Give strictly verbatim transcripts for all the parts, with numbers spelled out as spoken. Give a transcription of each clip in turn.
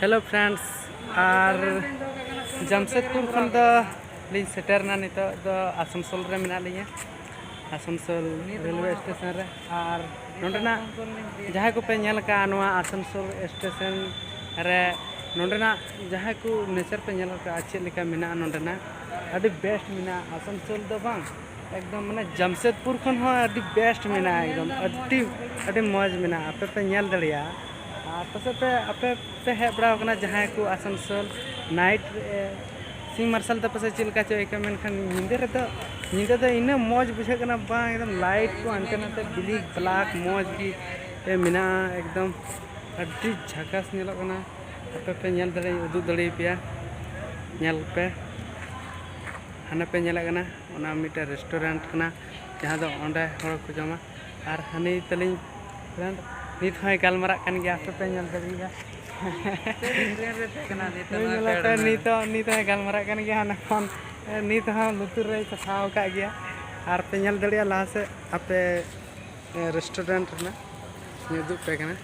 Hello friends, ᱟᱨ ᱡᱟᱢᱥᱮᱫᱽᱯᱩᱨ ᱠᱷᱚᱱ ᱫᱚ ᱞᱤᱧ ᱥᱮᱴᱮᱨᱱᱟ, ᱱᱤᱛᱚᱜ ᱫᱚ ᱟᱥᱟᱱᱥᱳᱞ ᱨᱮ ᱢᱮᱱᱟᱜ ᱞᱤᱧᱟ, ᱟᱥᱟᱱᱥᱳᱞ ᱨᱮᱞᱣᱮ ᱥᱴᱮᱥᱚᱱ ᱨᱮ᱾ ᱟᱨ ᱱᱚᱸᱰᱮᱱᱟᱜ ᱡᱟᱦᱟᱸᱭ ᱠᱚᱯᱮ ᱧᱮᱞ ᱟᱠᱟᱫᱼᱟ ᱱᱚᱣᱟ ᱟᱥᱟᱱᱥᱳᱞ ᱥᱴᱮᱥᱚᱱ ᱨᱮ, ᱱᱚᱸᱰᱮᱱᱟᱜ ᱡᱟᱦᱟᱸᱭ ᱠᱚ ᱱᱮᱪᱟᱨ ᱯᱮ ᱧᱮᱞ ᱟᱠᱟᱫᱼᱟ, ᱪᱮᱫ ᱞᱮᱠᱟ ᱢᱮᱱᱟᱜᱼᱟ ᱱᱚᱸᱰᱮᱱᱟᱜ, ᱟᱹᱰᱤ ᱵᱮᱥᱴ ᱢᱮᱱᱟᱜᱼᱟ᱾ ᱟᱥᱟᱱᱥᱳᱞ ᱫᱚ ᱵᱟᱝ, ᱮᱠᱫᱚᱢ ᱢᱟᱱᱮ ᱡᱟᱢᱥᱮᱫᱽᱯᱩᱨ ᱠᱷᱚᱱ ᱦᱚᱸ ᱟᱹᱰᱤ ᱵᱮᱥᱴ ᱢᱮᱱᱟᱜᱼᱟ, ᱮᱠᱫᱚᱢ ᱟᱹᱰᱤ ᱟᱹᱰᱤ ᱢᱚᱡᱽ ᱢᱮᱱᱟᱜᱼᱟ, ᱟᱯᱮ ᱯᱮ ᱧᱮᱞ ᱫᱟᱲᱮᱭᱟᱜᱼᱟ᱾ ᱟᱨ ᱯᱟᱥᱮᱡ ᱯᱮ ᱟᱯᱮ ᱯᱮ ᱦᱮᱡ ᱵᱟᱲᱟᱣ ᱠᱟᱱᱟ ᱡᱟᱦᱟᱸᱭ ᱠᱚ ᱟᱥᱟᱱᱥᱳᱞ ᱱᱟᱭᱤᱴ ᱨᱮ, ᱥᱤᱧ ᱢᱟᱨᱥᱟᱞ ᱫᱚ ᱯᱟᱥᱮᱡ ᱪᱮᱫ ᱞᱮᱠᱟ ᱪᱚ ᱟᱹᱭᱠᱟᱹᱣ, ᱢᱮᱱᱠᱷᱟᱱ ᱧᱤᱫᱟᱹ ᱨᱮᱫᱚ, ᱧᱤᱫᱟᱹ ᱫᱚ ᱤᱱᱟᱹᱜ ᱢᱚᱡᱽ ᱵᱩᱡᱷᱟᱹᱜ ᱠᱟᱱᱟ ᱵᱟᱝ, ᱮᱠᱫᱚᱢ ᱞᱟᱭᱤᱴ ᱠᱚ ᱦᱟᱱᱛᱮ ᱱᱟᱛᱮ ᱵᱤᱞᱤᱠ ᱵᱞᱟᱠ ᱢᱚᱡᱽ ᱜᱮ ᱢᱮᱱᱟᱜᱼᱟ, ᱮᱠᱫᱚᱢ ᱟᱹᱰᱤ ᱡᱷᱟᱠᱟᱥ ᱧᱮᱞᱚᱜ ᱠᱟᱱᱟ᱾ ᱟᱯᱮ ᱯᱮ ᱧᱮᱞ ᱫᱟᱲᱮᱭᱟᱜᱼᱟ, ᱩᱫᱩᱜ ᱫᱟᱲᱮᱭᱟᱯᱮᱭᱟ, ᱧᱮᱞ ᱯᱮ᱾ ᱦᱟᱱᱮ ᱯᱮ ᱧᱮᱞᱮᱫ ᱠᱟᱱᱟ, ᱚᱱᱟ ᱢᱤᱫᱴᱮᱱ ᱨᱮᱥᱴᱩᱨᱮᱱᱴ ᱠᱟᱱᱟ, ᱡᱟᱦᱟᱸ ᱫᱚ ᱚᱸᱰᱮ ᱦᱚᱲ ᱠᱚ ᱡᱚᱢᱟ᱾ ᱟᱨ ᱦᱟᱹᱱᱤ ᱛᱟᱹᱞᱤᱧ ᱯᱷᱨᱮᱱᱰ ᱱᱤᱛ ᱦᱚᱸᱭ ᱜᱟᱞᱢᱟᱨᱟᱜ ᱠᱟᱱ ᱜᱮᱭᱟ, ᱟᱯᱮ ᱯᱮ ᱧᱮᱞ ᱫᱟᱲᱮᱭᱟᱜᱼᱟ᱾ ᱴᱨᱮᱱ ᱨᱮ ᱛᱟᱦᱮᱸ ᱠᱟᱱᱟ, ᱱᱤᱛᱚᱜ ᱱᱩᱭ ᱱᱚᱣᱟ ᱧᱮᱞᱚᱜ ᱯᱮ, ᱯᱷᱮᱰ ᱮᱱᱟ᱾ ᱱᱤᱛ ᱦᱚᱸ, ᱱᱤᱛ ᱦᱚᱸᱭ ᱜᱟᱞᱢᱟᱨᱟᱜ ᱠᱟᱱ ᱜᱮᱭᱟ, ᱦᱟᱱᱟ ᱠᱷᱚᱱ ᱱᱤᱛ ᱦᱚᱸ ᱞᱩᱛᱩᱨ ᱨᱮᱭ ᱥᱟᱯᱷᱟ ᱟᱠᱟᱫ ᱜᱮᱭᱟ᱾ ᱟᱨ ᱯᱮ ᱧᱮᱞ ᱫᱟᱲᱮᱭᱟᱜᱼᱟ ᱞᱟᱦᱟ ᱥᱮᱫ, ᱟᱯᱮ ᱨᱮᱥᱴᱩᱨᱮᱱᱴ ᱨᱮᱱᱟᱜ ᱤᱧ ᱩᱫᱩᱜ ᱯᱮ ᱠᱟᱱᱟ᱾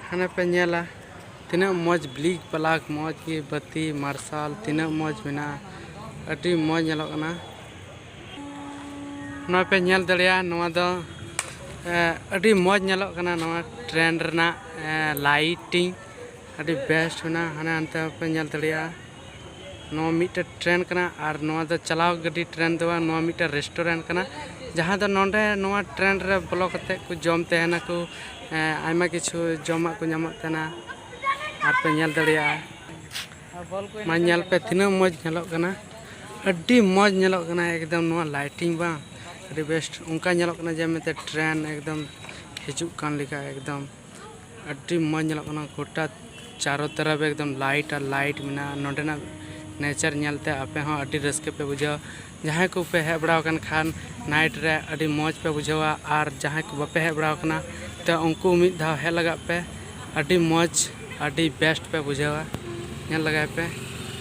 ᱦᱟᱱᱮ ᱯᱮ ᱧᱮᱞᱟ ᱛᱤᱱᱟᱹᱜ ᱢᱚᱡᱽ ᱵᱞᱤᱠ ᱵᱞᱟᱠ, ᱢᱚᱡᱽ ᱜᱮ ᱵᱟᱹᱛᱤ ᱢᱟᱨᱥᱟᱞ ᱛᱤᱱᱟᱹᱜ ᱢᱚᱡᱽ ᱢᱮᱱᱟᱜᱼᱟ, ᱟᱹᱰᱤ ᱢᱚᱡᱽ ᱧᱮᱞᱚᱜ ᱠᱟᱱᱟ᱾ ᱱᱚᱣᱟ ᱯᱮ ᱧᱮᱞ ᱫᱟᱲᱮᱭᱟᱜᱼᱟ, ᱱᱚᱣᱟ ᱫᱚ ᱮ, ᱟᱹᱰᱤ ᱢᱚᱡᱽ ᱧᱮᱞᱚᱜ ᱠᱟᱱᱟ ᱱᱚᱣᱟ ᱴᱨᱮᱱ ᱨᱮᱱᱟᱜ ᱮ, ᱞᱟᱭᱤᱴᱤᱝ ᱟᱹᱰᱤ ᱵᱮᱥᱴ ᱢᱮᱱᱟᱜᱼᱟ᱾ ᱦᱟᱱᱮ ᱦᱟᱱᱛᱮ ᱯᱮ ᱧᱮᱞ ᱫᱟᱲᱮᱭᱟᱜᱼᱟ, ᱱᱚᱣᱟ ᱢᱤᱫᱴᱮᱱ ᱴᱨᱮᱱ ᱠᱟᱱᱟ ᱟᱨ ᱱᱚᱣᱟ ᱫᱚ ᱪᱟᱞᱟᱣ ᱜᱟᱹᱰᱤ ᱴᱨᱮᱱ ᱫᱚ ᱵᱟᱝ, ᱱᱚᱣᱟ ᱢᱤᱫᱴᱮᱱ ᱨᱮᱥᱴᱩᱨᱮᱱᱴ ᱠᱟᱱᱟ, ᱡᱟᱦᱟᱸ ᱫᱚ ᱱᱚᱰᱮ ᱱᱚᱣᱟ ᱴᱨᱮᱱ ᱨᱮ ᱵᱚᱞᱚ ᱠᱟᱛᱮᱫ ᱠᱚ ᱡᱚᱢ ᱛᱟᱦᱮᱱᱟᱠᱚ᱾ ᱮ, ᱟᱭᱢᱟ ᱠᱤᱪᱷᱩ ᱡᱚᱢᱟᱜ ᱠᱚ ᱧᱟᱢᱚᱜ ᱛᱟᱦᱮᱱᱟ, ᱟᱨ ᱯᱮ ᱧᱮᱞ ᱫᱟᱲᱮᱭᱟᱜᱼᱟ᱾ ᱢᱟ ᱧᱮᱞ ᱯᱮ ᱛᱤᱱᱟᱹᱜ ᱢᱚᱡᱽ ᱧᱮᱞᱚᱜ ᱠᱟᱱᱟ, ᱟᱹᱰᱤ ᱢᱚᱡᱽ ᱧᱮᱞᱚᱜ ᱠᱟᱱᱟ ᱮᱠᱫᱚᱢ᱾ ᱱᱚᱣᱟ ᱞᱟᱭᱴᱤᱝ ᱵᱟᱝ ᱟᱹᱰᱤ ᱵᱮᱥᱴ, ᱚᱱᱠᱟ ᱧᱮᱞᱚᱜ ᱠᱟᱱᱟ ᱡᱮ ᱢᱮᱱᱛᱮ ᱴᱨᱮᱱ ᱮᱠᱫᱚᱢ ᱦᱤᱡᱩᱜ ᱠᱟᱱ ᱞᱮᱠᱟ ᱮᱠᱫᱚᱢ᱾ ᱟᱹᱰᱤ ᱢᱚᱡᱽ ᱧᱮᱞᱚᱜ ᱠᱟᱱᱟ, ᱜᱚᱴᱟ ᱪᱟᱨᱚ ᱛᱚᱨᱚᱯ ᱮᱠᱫᱚᱢ ᱞᱟᱭᱤᱴ ᱟᱨ ᱞᱟᱭᱤᱴ ᱢᱮᱱᱟᱜᱼᱟ᱾ ᱱᱚᱸᱰᱮᱱᱟᱜ ᱱᱮᱪᱟᱨ ᱧᱮᱞᱛᱮ ᱟᱯᱮ ᱦᱚᱸ ᱟᱹᱰᱤ ᱨᱟᱹᱥᱠᱟᱹ ᱯᱮ ᱵᱩᱡᱷᱟᱹᱣᱟ᱾ ᱡᱟᱦᱟᱸᱭ ᱠᱚᱯᱮ ᱦᱮᱡ ᱵᱟᱲᱟᱣ ᱟᱠᱟᱱ ᱠᱷᱟᱱ ᱱᱟᱭᱤᱴ ᱨᱮ ᱟᱹᱰᱤ ᱢᱚᱡᱽ ᱯᱮ ᱵᱩᱡᱷᱟᱹᱣᱟ, ᱟᱨ ᱡᱟᱦᱟᱸᱭ ᱠᱚ ᱵᱟᱯᱮ ᱦᱮᱡ ᱵᱟᱲᱟᱣ ᱟᱠᱟᱱᱟ ᱛᱚ ᱩᱱᱠᱩ ᱢᱤᱫ ᱫᱷᱟᱣ ᱦᱮᱡ ᱞᱟᱜᱟᱜ ᱯᱮ, ᱟᱹᱰᱤ ᱢᱚᱡᱽ ᱟᱹᱰᱤ ᱵᱮᱥᱴ ᱯᱮ ᱵᱩᱡᱷᱟᱹᱣᱟ᱾ ᱧᱮᱞ ᱞᱟᱜᱟᱭ ᱯᱮ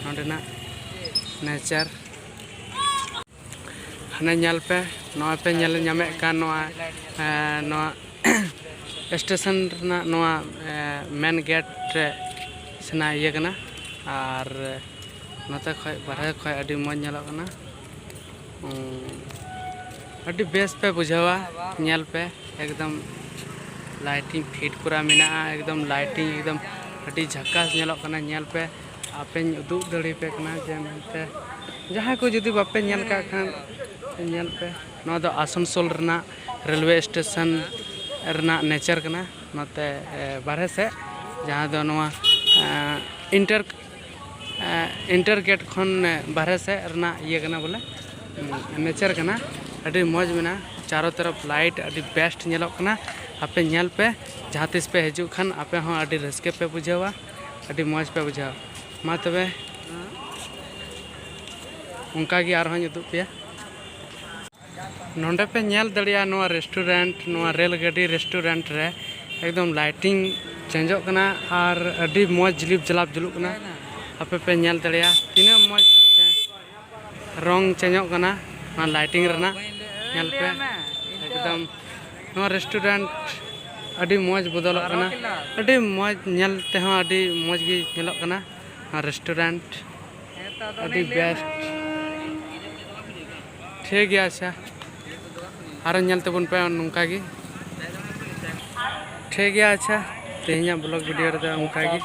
ᱱᱚᱸᱰᱮᱱᱟᱜ ᱱᱮᱪᱟᱨ᱾ ᱦᱟᱱᱮ ᱧᱮᱞ ᱯᱮ, ᱱᱚᱜᱼᱚᱭ ᱯᱮ ᱧᱮᱞ ᱧᱟᱢᱮᱫ ᱠᱟᱱ ᱱᱚᱣᱟ, ᱮᱸ, ᱱᱚᱣᱟ ᱥᱴᱮᱥᱚᱱ ᱨᱮᱱᱟᱜ ᱱᱚᱣᱟ ᱢᱮᱱ ᱜᱮᱴ ᱨᱮ ᱥᱮᱱᱟᱜ ᱤᱭᱟᱹ ᱠᱟᱱᱟ᱾ ᱟᱨ ᱱᱚᱛᱮ ᱠᱷᱚᱡ, ᱵᱟᱨᱦᱮ ᱠᱷᱚᱡ ᱟᱹᱰᱤ ᱢᱚᱡᱽ ᱧᱮᱞᱚᱜ ᱠᱟᱱᱟ᱾ ᱩᱸ, ᱟᱹᱰᱤ ᱵᱮᱥ ᱯᱮ ᱵᱩᱡᱷᱟᱹᱣᱟ᱾ ᱧᱮᱞ ᱯᱮ, ᱮᱠᱫᱚᱢ ᱞᱟᱭᱴᱤᱝ ᱯᱷᱤᱴ ᱯᱩᱨᱟ ᱢᱮᱱᱟᱜᱼᱟ, ᱮᱠᱫᱚᱢ ᱞᱟᱭᱴᱤᱝ ᱮᱠᱫᱚᱢ ᱟᱹᱰᱤ ᱡᱷᱟᱠᱟᱥ ᱧᱮᱞᱚᱜ ᱠᱟᱱᱟ᱾ ᱧᱮᱞ ᱯᱮ, ᱟᱯᱮᱧ ᱩᱫᱩᱜ ᱫᱟᱲᱮᱭᱟᱯᱮ ᱠᱟᱱᱟ ᱡᱮ ᱢᱮᱱᱛᱮ, ᱡᱟᱦᱟᱸᱭ ᱠᱚ ᱡᱩᱫᱤ ᱵᱟᱯᱮ ᱧᱮᱞ ᱠᱟᱜ ᱠᱷᱟᱱ, ᱧᱮᱞ ᱯᱮ᱾ ᱱᱚᱣᱟ ᱫᱚ ᱟᱥᱟᱱᱥᱳᱞ ᱨᱮᱱᱟᱜ ᱨᱮᱞᱣᱮ ᱥᱴᱮᱥᱚᱱ ᱨᱮᱱᱟᱜ ᱱᱮᱪᱟᱨ ᱠᱟᱱᱟ᱾ ᱱᱚᱛᱮ, ᱮ, ᱵᱟᱨᱦᱮ ᱥᱮᱫ, ᱡᱟᱦᱟᱸ ᱫᱚ ᱱᱚᱣᱟ, ᱮ, ᱤᱱᱴᱟᱨ ᱮᱸ, ᱤᱱᱴᱟᱨ ᱜᱮᱴ ᱠᱷᱚᱱ, ᱮᱸ, ᱵᱟᱨᱦᱮ ᱥᱮᱫ ᱨᱮᱱᱟᱜ ᱤᱭᱟᱹ ᱠᱟᱱᱟ ᱵᱚᱞᱮ, ᱩᱸ, ᱱᱮᱪᱟᱨ ᱠᱟᱱᱟ᱾ ᱟᱹᱰᱤ ᱢᱚᱡᱽ ᱢᱮᱱᱟᱜᱼᱟ, ᱪᱟᱨᱚ ᱛᱚᱨᱚᱯ ᱞᱟᱭᱤᱴ ᱟᱹᱰᱤ ᱵᱮᱥᱴ ᱧᱮᱞᱚᱜ ᱠᱟᱱᱟ᱾ ᱟᱯᱮ ᱧᱮᱞ ᱯᱮ, ᱡᱟᱦᱟᱸ ᱛᱤᱥ ᱯᱮ ᱦᱤᱡᱩᱜ ᱠᱷᱟᱱ ᱟᱯᱮ ᱦᱚᱸ ᱟᱹᱰᱤ ᱨᱟᱹᱥᱠᱟᱹ ᱯᱮ ᱵᱩᱡᱷᱟᱹᱣᱟ, ᱟᱹᱰᱤ ᱢᱚᱡᱽ ᱯᱮ ᱵᱩᱡᱷᱟᱹᱣᱟ᱾ ᱢᱟ ᱛᱚᱵᱮ, ᱚᱱᱠᱟ ᱜᱮ ᱟᱨᱦᱚᱸᱧ ᱩᱫᱩᱜ ᱯᱮᱭᱟ᱾ ᱱᱚᱰᱮ ᱯᱮ ᱧᱮᱞ ᱫᱟᱲᱮᱭᱟᱜᱼᱟ ᱱᱚᱣᱟ ᱨᱮᱥᱴᱩᱨᱮᱱᱴ, ᱱᱚᱣᱟ ᱨᱮᱞ ᱜᱟᱹᱰᱤ ᱨᱮᱥᱴᱩᱨᱮᱱᱴ ᱨᱮ ᱮᱠᱫᱚᱢ ᱞᱟᱭᱴᱤᱝ ᱪᱮᱧᱡᱚᱜ ᱠᱟᱱᱟ ᱟᱨ ᱟᱹᱰᱤ ᱢᱚᱡᱽ ᱡᱷᱤᱞᱤᱯ ᱡᱷᱟᱞᱟᱯ ᱡᱩᱞᱩᱜ ᱠᱟᱱᱟ᱾ ᱟᱯᱮ ᱯᱮ ᱧᱮᱞ ᱫᱟᱲᱮᱭᱟᱜᱼᱟ ᱛᱤᱱᱟᱹᱜ ᱢᱚᱡᱽ ᱨᱚᱝ ᱪᱮᱧᱡᱚᱜ ᱠᱟᱱᱟ ᱱᱚᱣᱟ ᱞᱟᱭᱴᱤᱝ ᱨᱮᱱᱟᱜ᱾ ᱧᱮᱞ ᱯᱮ ᱮᱠᱫᱚᱢ ᱱᱚᱣᱟ ᱨᱮᱥᱴᱩᱨᱮᱱᱴ ᱟᱹᱰᱤ ᱢᱚᱡᱽ ᱵᱚᱫᱚᱞᱚᱜ ᱠᱟᱱᱟ, ᱟᱹᱰᱤ ᱢᱚᱡᱽ ᱧᱮᱞ ᱛᱮᱦᱚᱸ ᱟᱹᱰᱤ ᱢᱚᱡᱽ ᱜᱮ ᱧᱮᱞᱚᱜ ᱠᱟᱱᱟ ᱱᱚᱣᱟ ᱨᱮᱥᱴᱩᱨᱮᱱᱴ᱾ ᱟᱹᱰᱤ ᱵᱮᱥᱴ᱾ ᱴᱷᱤᱠ ᱜᱮᱭᱟ, ᱟᱪᱪᱷᱟ, ᱟᱨᱚ ᱧᱮᱞ ᱛᱟᱵᱚᱱ ᱯᱮ ᱱᱚᱝᱠᱟ ᱜᱮ᱾ ᱴᱷᱤᱠ ᱜᱮᱭᱟ, ᱟᱪᱪᱷᱟ, ᱛᱮᱦᱮᱧᱟᱜ ᱵᱞᱚᱜ ᱵᱷᱤᱰᱤᱭᱳ ᱨᱮᱫᱚ ᱚᱱᱠᱟ ᱜᱮ᱾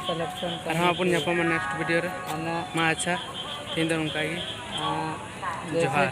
ᱟᱨᱦᱚᱸ ᱵᱚᱱ ᱧᱟᱯᱟᱢᱟ ᱱᱮᱠᱥᱴ ᱵᱷᱤᱰᱤᱭᱳ ᱨᱮ᱾ ᱢᱟ ᱟᱪᱪᱷᱟ, ᱛᱮᱦᱮᱧ ᱫᱚ ᱱᱚᱝᱠᱟ ᱜᱮ᱾ ᱡᱚᱦᱟᱨ᱾